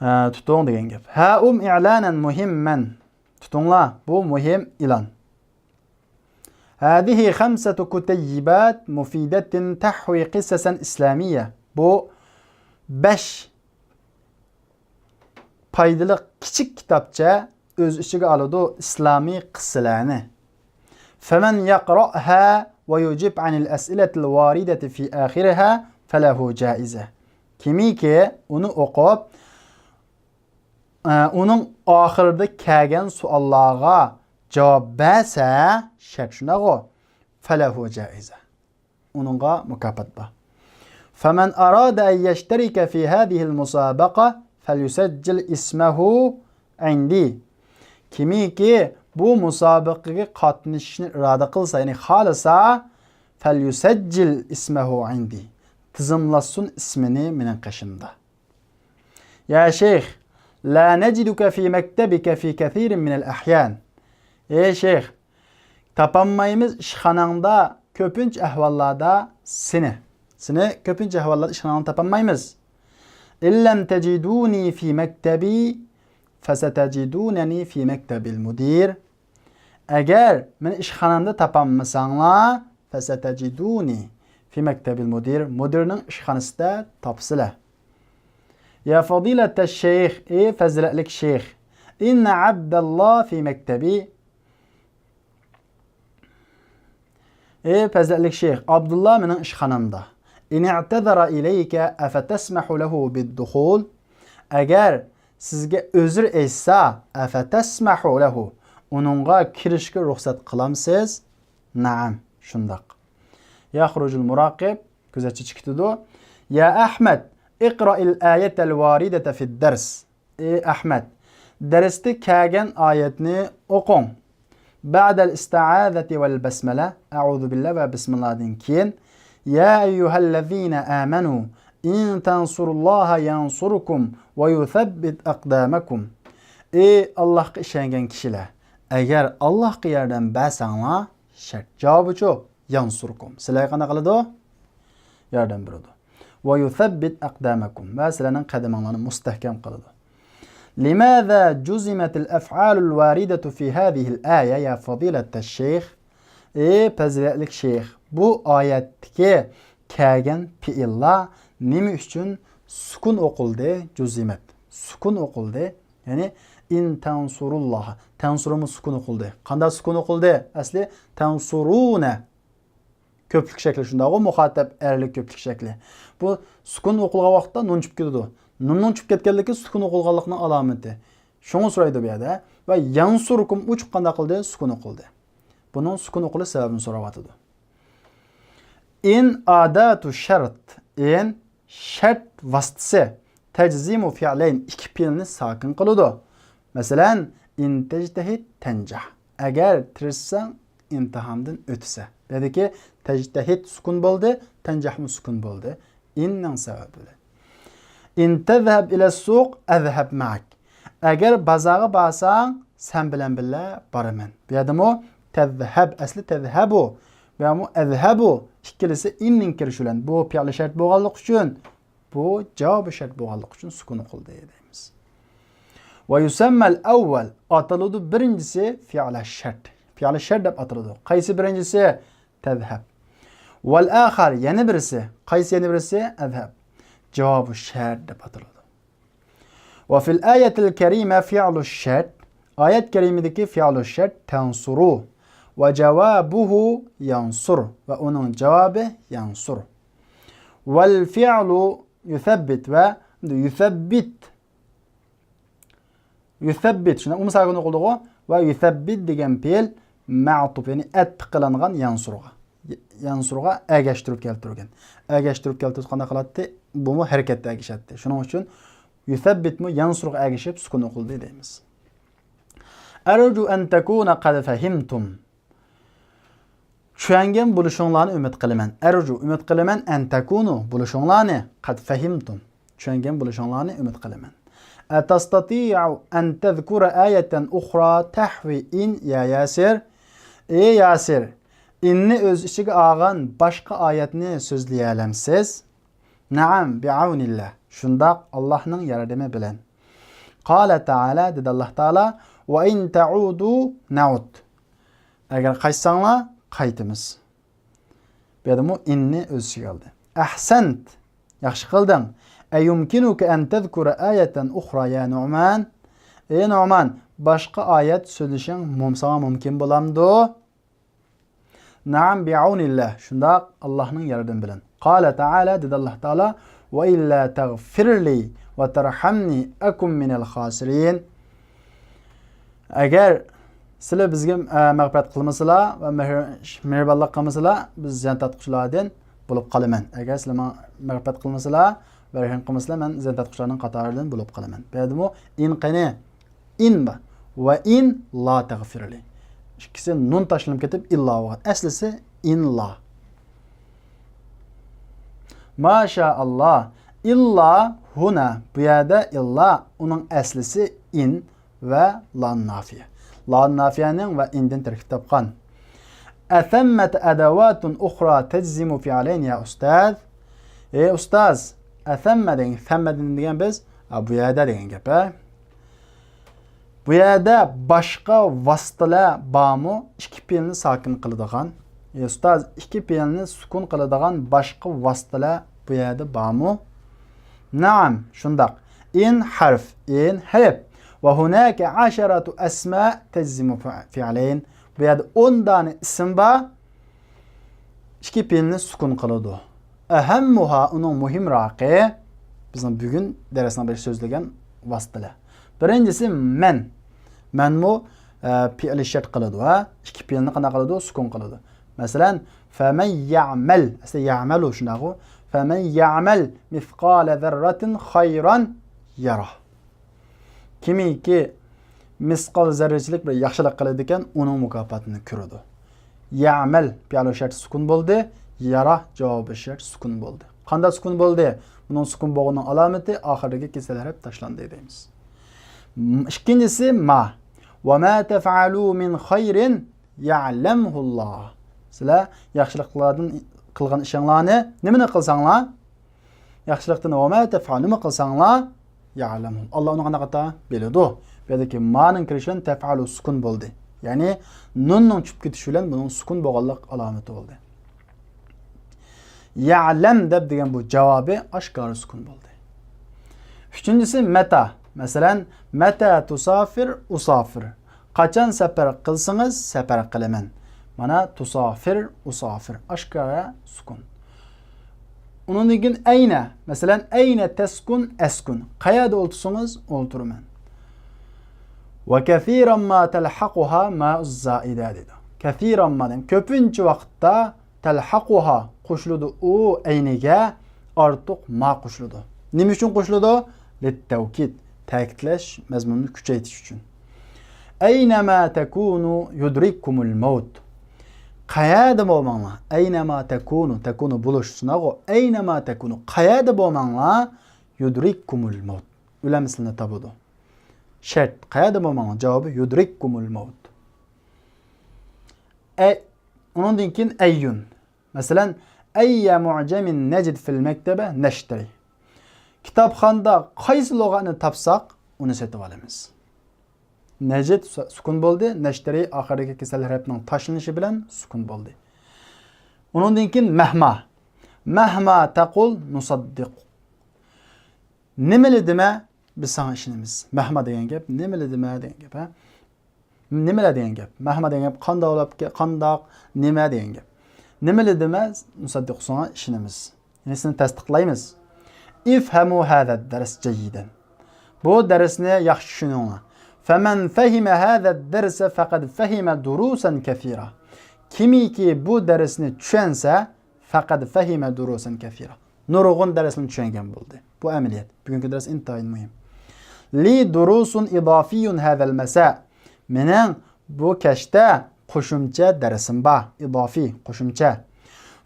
ھە، تۇتۇڭ دېگەن گەپ. ھەئۇم ئىئلانەن مۇھىممەن. تۇتۇڭلار، بۇ مۇھىم ئېلان. هذه خمسة كتيبات مفيدة تحوي قصصا إسلامية. بۇ بەش پايدىلىق كىچىك كىتابچە ئۆز ئىچىگە ئالىدۇ ئىسلامىي قىسسىلەرنى. فمن يقرأها ويجب عن الأسئلة الواردة في آخرها فله جائزة. كىمكى ئۇنى ئوقۇپ، ئە، ئۇنىڭ ئاخىرىدا كەلگەن سوئاللارغا جاۋاب بەرسە، شەرت شۇنداقغۇ؟ فله جائزة. ئۇنىڭغا مۇكاپات بار. فمن أراد أن يشترك في هذه المسابقة فليسجل اسمه عندي. كىمكى بۇ مۇسابىقىگە قاتنىشىشنى ئىرادە قىلسا، يەنى خالىسا، فليسجل اسمه عندي. تىزىملاتسۇن ئىسمىنى مېنىڭ قېشىمدا. يا شيخ، لا نجدك في مكتبك في كثير من الأحيان. ئەي شەيخ، تاپالمايمىز ئىشخاناڭدا كۆپىنچە ئەھۋاللاردا سېنى. سېنى كۆپىنچە ئەھۋاللاردا ئىشخاناڭدا تاپالمايمىز. إن لم تجدوني في مكتبي فستجدونني في مكتب المدير. ئەگەر مېنى ئىشخانامدا تاپالمىساڭلار، فستجدوني في مكتب المدير، مۇدىرنىڭ ئىشخانىسىدا تاپىسىلەر. يا فضيلة الشيخ، ئى پەزىلەتلىك شەيخ، إن عبد الله في مكتبي، ئى پەزىلەتلىك شەيخ، ئابدۇللا مېنىڭ ئىشخانامدا. إن اعتذر إليك أفتسمح له بالدخول؟ ئەگەر سىزگە ئۆزۈر ئېيتسا، أفتسمح له، ئۇنىڭغا كىرىشكە رۇخسەت قىلامسىز؟ نەئەم، شۇنداق. يخرج المراقب، كۆزەتچى چىقىدۇ. يا أحمد، اقرأ الآية الواردة في الدرس. ئى ئەھمەد، دەرستە كەلگەن ئايەتنى ئوقۇڭ. بعد الاستعاذة والبسملة، أعوذ بالله ۋە بىسمىللادىن كېيىن، يا أيها الذين آمنوا إن تنصروا الله ينصركم ويثبت أقدامكم. ئى ئاللاھقا ئىشەنگەن كىشىلەر، ئەگەر ئاللاھقا ياردەم بەرسەڭلار، شەرت جاۋابىچۇ، ينصركم، سىلەرگە قانداق قىلىدۇ؟ ياردەم بېرىدۇ. ويثبت أقدامكم، ۋە سىلەرنىڭ قەدىمىڭلارنى مۇستەھكەم قىلىدۇ. لماذا جزمت الأفعال الواردة في هذه الآية يا فضيلة الشيخ؟ ئى پەزىلەتلىك شەيخ، بۇ ئايەتتىكى كەلگەن پېئىللار نېمە ئۈچۈن سۈكۈن ئوقۇلدى؟ جۇزىمەت، سۈكۈن ئوقۇلدى. يەنى إن تنصروا الله، تەنسۇرۇمۇ سۈكۈن ئوقۇلدى. قانداق سۈكۈن ئوقۇلدى؟ ئەسلى تەنسۇرۇنە. كۆپلۈك شەكلى شۇنداقغۇ، مۇخاتەب ئەرلىك كۆپلۈك شەكلى. بۇ سۈكۈن ئوقۇلغان ۋاقىتتا نۇن چۈشۈپ كېتىدۇ. نۇننىڭ چۈشۈپ كەتكەنلىكى سۈكۈن ئوقۇلغانلىقنىڭ ئالامىتى. شۇڭا سورايدۇ بۇ يەردە. ۋە يەنسۇركۇم ئۇچۇپ قانداق قىلدى؟ سۈكۈن ئوقۇلدى. بۇنىڭ سۈكۈن ئوقۇلۇش سەۋەبىنى سوراۋاتىدۇ. إن أداة شرط، إن شەرت ۋاسىتىسى، تجزم فعلين، ئىككى پېئىلنى ساكىن قىلىدۇ. مەسىلەن، إن تجتهد تنجح، ئەگەر تىرىشساڭ ئىمتىھاندىن ئۆتىسەن. بۇ يەردىكى تجتهد سۈكۈن بولدى، تنجحمۇ سۈكۈن بولدى. إننىڭ سەۋەبى بىلەن. إن تذهب إلى السوق أذهب معك، ئەگەر بازارغا بارساڭ، سەن بىلەن بىللە بارىمەن. بۇ يەردىمۇ تذهب، ئەسلى تذهبوا، بۇ يەرمۇ أذهبوا، ئىككىلىسى إننىڭ كىرىشى بىلەن. بۇ پېئىل شەرت بولغانلىقى ئۈچۈن، بۇ جاۋابى شەرت بولغانلىقى ئۈچۈن سۈكۈن ئوقۇلدى دەيمىز. ويسمى الأول، ئاتىلىدۇ بىرىنچىسى پېئىل شەرت. پېئىل شەرت دەپ ئاتىلىدۇ. قايسى بىرىنچىسى؟ تذهب. والآخر، يەنە بىرسى. قايسى يەنە بىرسى؟ أذهب. جاۋابى شەرت دەپ ئاتىلىدۇ. وفي الآية الكريمة فعل الشرط، ئايەت كەرىمىدىكى فعل الشرط تنصروا، وجوابه ينصر، ۋە ئۇنىڭ جاۋابى ينصر. والفعل يثبت، ۋە يثبت، يثبت، شۇنداق ئۇمۇ ساكىن ئوقۇلىدىغۇ. ۋە يثبت دېگەن پېئىل مەئتۇپ، يەنى ئەتپە قىلىنغان ينصرغا. ينصرغا ئەگەشتۈرۈپ كەلتۈرگەن. ئەگەشتۈرۈپ كەلتۈرسە قانداق قىلاتتى؟ بۇمۇ ھەرىكەتتە ئەگىشەتتى. شۇنىڭ ئۈچۈن يثبتمۇ ينصرغا ئەگىشىپ سۈكۈن ئوقۇلدى دەيمىز. أرجو أن تكونوا قد فهمتم. چۈشەنگەن بولۇشۇڭلارنى ئۈمىد قىلىمەن. أرجو، ئۈمىد قىلىمەن، أن تكونوا، بولۇشۇڭلارنى، قد فهمتم، چۈشەنگەن بولۇشۇڭلارنى ئۈمىد قىلىمەن. أتستطيع أن تذكر آية أخرى تحوي إن يا ياسر؟ ئى ياسىر، ئىننى ئۆز ئىچىگە ئالغان باشقا ئايەتنى سۆزلىيەلەمسىز؟ نەئەم، بىئەۋنىللا، شۇنداق، ئاللاھنىڭ ياردىمى بىلەن. قال تعالى، دېدى ئاللاھ تائالا، وإن تعودوا نعد، ئەگەر قايتساڭلار، قايتىمىز. بۇ يەردىمۇ ئىننى ئۆز ئىچىگە ئالدى. أحسنت، ياخشى قىلدىڭ. أيمكنك أن تذكر آية أخرى يا نعمان؟ ئى نۇئمان، باشقا ئايەت سۆزلىشىڭ مۇم-، ساڭا مۇمكىن بولامدۇ؟ نەئەم، بىئەۋنىللا، شۇنداق، ئاللاھنىڭ ياردىمى بىلەن. قال تعالى، دېدى ئاللاھ تائالا، وإلا تغفر لي وترحمني أكن من الخاسرين. ئەگەر سىلەر بىزگە، ئە، مەغپىرەت قىلمىسىلا ۋە مېھرى-، مېھرىبانلىق قىلمىسىلا، بىز زىيان تارتقۇچىلاردىن بولۇپ قالىمەن. ئەگەر سىلەر ماڭا مەغپىرەت قىلمىسىلا ۋە رەھىم قىلمىسىلا، مەن زىيان تارتقۇچىلارنىڭ قاتارىدىن بولۇپ قالىمەن. بۇ يەردىمۇ ئىن قېنى؟ ئىن بار. ۋە ئىن لا تەغفىرلى. ئىككىسى نۇن تاشلىنىپ كېتىپ، ئىللا بولغان. ئەسلىسى ئىن لا. ماشائاللا. ئىللا ھۇنا. بۇ يەردە ئىللا، ئۇنىڭ ئەسلىسى ئىن ۋە لان نافىيە. لان نافىيەنىڭ ۋە ئىندىن تەركىب تاپقان. أثمة أدوات أخرى تجزم فعلين يا أستاذ؟ ئى ئۇستاز، ئەسەممە دېگەن، سەممە دېگەن بىز، ئا، بۇ يەردە دېگەن گەپ، ھە؟ بۇ يەردە باشقا ۋاسىتىلەر بارمۇ؟ ئىككى پېئىلنى ساكىن قىلىدىغان. ئى ئۇستاز، ئىككى پېئىلنى سۈكۈن قىلىدىغان باشقا ۋاسىتىلەر بۇ يەردە بارمۇ؟ نەئەم، شۇنداق. ئىن ھەرف، ئىن ھەرپ. وهناك عشرة أسماء تجزم فعلين. بۇ يەردە ئون دانە ئىسىم بار. ئىككى پېئىلنى سۈكۈن قىلىدۇ. ئەھەممۇھا، ئۇنىڭ مۇھىمراقى، بىزنىڭ بۈگۈن دەرسنىڭ بېشىدا سۆزلىگەن ۋاسىتىلەر. بىرىنچىسى مەن. مەنمۇ، ئە، پېئىلى شەرت قىلىدۇ، ھە؟ ئىككى پېئىلنى قانداق قىلىدۇ؟ سۈكۈن قىلىدۇ. مەسىلەن، فەمەن يەئمەل. ئەسلى يەئمەلۇ شۇنداقغۇ. فەمەن يەئمەل مىسقالە زەررەتىن خەيرەن يەرەھ. كىمكى مىسقال زەررىچىلىك بىر ياخشىلىق قىلىدىكەن، ئۇنىڭ مۇكاپاتىنى كۆرىدۇ. يەئمەل پېئىلۇ شەرت سۈكۈن بولدى، يەرەھ جاۋابى شەرت سۈكۈن بولدى. قانداق سۈكۈن بولدى؟ بۇنىڭ سۈكۈن بولغىنىنىڭ ئالامىتى ئاخىرىدىكى كېسەل ھەرپ تاشلاندى دەيمىز. م-، ئىككىنچىسى ما. ۋە ما تەفئەلۇ مىن خەيرىن يەئلەمھۇللاھ. سىلەر ياخشىلىقلاردىن قىلغان ئىشىڭلارنى، نېمىنى قىلساڭلار، ياخشىلىقتىن ۋە ما تەفئەلۇ، نېمە قىلساڭلار، يەئلەمھۇ، ئاللا ئۇنى قانداق ئاتا؟ بىلىدۇ. بۇ يەردىكى مانىڭ كىرىشى بىلەن تەفئەلۇ سۈكۈن بولدى. يەنى نۇننىڭ چۈشۈپ كېتىشى بىلەن بۇنىڭ سۈكۈن بولغانلىق ئالامىتى بولدى. يەئلەم دەپ دېگەن بۇ جاۋابى ئاشكارا سۈكۈن بولدى. ئۈچىنچىسى مەتا. مەسىلەن، مەتا تۇسافىر، ئۇسافىر. قاچان سەپەر قىلسىڭىز، سەپەر قىلىمەن. مانا، تۇسافىر، ئۇسافىر. ئاشكارا سۈكۈن. ئۇنىڭدىن كېيىن ئەينە. مەسىلەن، ئەينە تەسكۇن، ئەسكۇن. قەيەردە ئولتۇرسىڭىز، ئولتۇرىمەن. ۋە كەسىرەن ما تەلھەقۇھا مائۇز زائىدە دېدى. كەسىرەن ما دېگەن كۆپىنچە ۋاقىتتا تەلھەقۇھا، قوشۇلىدۇ ئۇ ئەينىگە ئارتۇق ما قوشۇلىدۇ. نېمە ئۈچۈن قوشۇلىدۇ؟ لىتتەۋكىد، تەكىتلەش، مەزمۇننى كۈچەيتىش ئۈچۈن. ئەينەما تەكۇنۇ يۇدرىككۇمۇل مەۋت. قەيەردە بولماڭلار. ئەينەما تەكۇنۇ، تەكۇنۇ بولۇش، شۇنداقغۇ. ئەينەما تەكۇنۇ، قەيەردە بولماڭلار، يۇدرىككۇمۇل مەۋت. ئۆلەم سىلىنى تاپىدۇ. شەرت، قەيەردە بولماڭلار، جاۋابى يۇدرىككۇمۇل مەۋت. ئە، ئۇنىڭدىن كېيىن ئەييۇن. مەسىلەن، ئەييە مۇئجەمىن نەجىد فىل مەكتەبە نەشتەرى. كىتابخانىدا قايسى لۇغەتنى تاپساق، ئۇنى سېتىۋالىمىز. نەجىد سۈ-، سۈكۈن بولدى، نەشتەرى ئاخىرىدىكى كېسەل ھەرپنىڭ تاشلىنىشى بىلەن سۈكۈن بولدى. ئۇنىڭدىن كېيىن مەھما. مەھما تەقۇل نۇسەددىق. نېمىلا دېمە، بىز ساڭا ئىشىنىمىز. مەھما دېگەن گەپ، نېمىلا دېمە دېگەن گەپ، ھە؟ نېمىلا دېگەن گەپ. مەھما دېگەن گەپ، قانداق بولۇپ كە-، قانداق، نېمە دېگەن گەپ. نېمىلا دېمە، مۇسەددىق، ساڭا ئىشىنىمىز. يەنى سېنى تەستىقلايمىز. ئىفھەمۇ ھەزەد دەرس جەييىدەن. بۇ دەرسنى ياخشى چۈشىنىڭلار. فەمەن فەھىمە ھەزەد دەرسە فەقەد فەھىمە دۇرۇسەن كەسىرا. كىمكى بۇ دەرسنى چۈشەنسە، فەقەد فەھىمە دۇرۇسەن كەسىرا. نۇرغۇن دەرسنى چۈشەنگەن بولدى. بۇ ئەمەلىيەت. بۈگۈنكى دەرس ئىنتايىن مۇھىم. لى دۇرۇسۇن ئىزافىيۇن ھەزەل مەسا. مېنىڭ بۇ كەچتە قوشۇمچە دەرسىم بار. ئىزافىي، قوشۇمچە.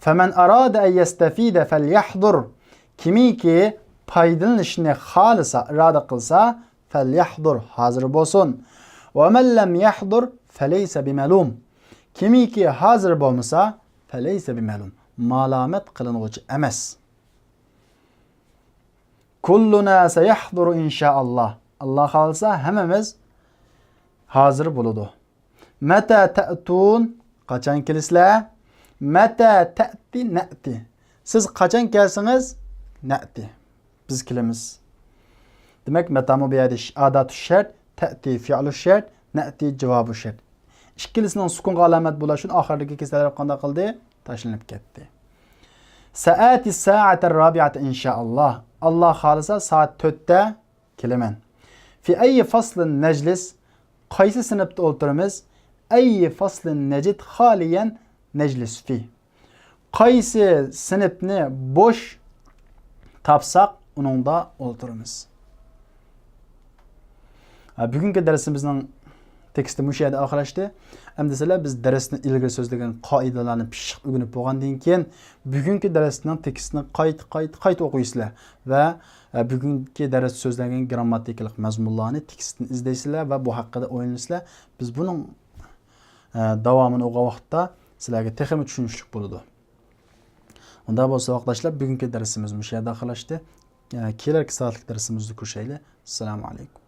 فەمەن ئارادە ئەن يەستەفىدە فەليەھزۇر. كىمكى پايدىلىنىشنى خالىسا، ئىرادە قىلسا، فەليەھزۇر، ھازىر بولسۇن. ۋەمەن لەم يەھزۇر فەلەيسە بىمەلۇم. كىمكى ھازىر بولمىسا، فەلەيسە بىمەلۇم، مالامەت قىلىنغۇچى ئەمەس. كۇللۇنا سەيەھزۇرۇ ئىنشائاللا. ئاللا خالىسا ھەممىمىز ھازىر بولىدۇ. مەتە تەئتۇن، قاچان كېلىسىلەر؟ مەتە تەئتى نەئتى. سىز قاچان كەلسىڭىز، نەئتى، بىز كېلىمىز. دېمەك، مەتامۇ بۇ يەردە ئاداتۇ شەرت، تەئتى فىئلۇ شەرت، نەئتى جاۋابۇ شەرت. ئىككىلىسىنىڭ سۈكۇنغا ئالامەت بولۇشى ئۈچۈن ئاخىرىدىكى كېسەل ھەرپ قانداق قىلدى؟ تاشلىنىپ كەتتى. سەئەتى سائەتەر رابىئەتە ئىنشائاللا. ئاللا خالىسا سائەت تۆتتە كېلىمەن. في أي فصل نجلس؟ قايسى سىنىپتا ئولتۇرىمىز؟ أي فصل نجد خاليا نجلس فيه؟ قايسى سىنىپنى بوش تاپساق، ئۇنىڭدا ئولتۇرىمىز. ھە، بۈگۈنكى دەرسىمىزنىڭ تېكىستى مۇشۇ يەردە ئاخىرلاشتى. ئەمدى سىلەر بىز دەرسنى ئىلگىرى سۆزلىگەن قائىدىلەرنى پىششىق ئۆگىنىپ بولغاندىن كېيىن، بۈگۈنكى دەرسنىڭ تېكىستىنى قايتا، قايتا، قايتا ئوقۇيسىلەر ۋە، ئە، بۈگۈنكى دەرستە سۆزلەنگەن گىرامماتىكىلىق مەزمۇنلارنى تېكىستتىن ئىزدەيسىلەر ۋە بۇ ھەققىدە ئويلىنىسىلەر. بىز بۇنىڭ، ئە، داۋامىنى ئوقۇغان ۋاقىتتا سىلەرگە تېخىمۇ چۈشىنىشلىك بولىدۇ. ئۇنداق بولسا، ۋاقىتداشلار، بۈگۈنكى دەرسىمىز مۇشۇ يەردە ئاخىرلاشتى. ئە، كېلەركى سائەتلىك دەرسىمىزدە كۆرۈشەيلى. ئەسسالامۇ ئەلەيكۇم.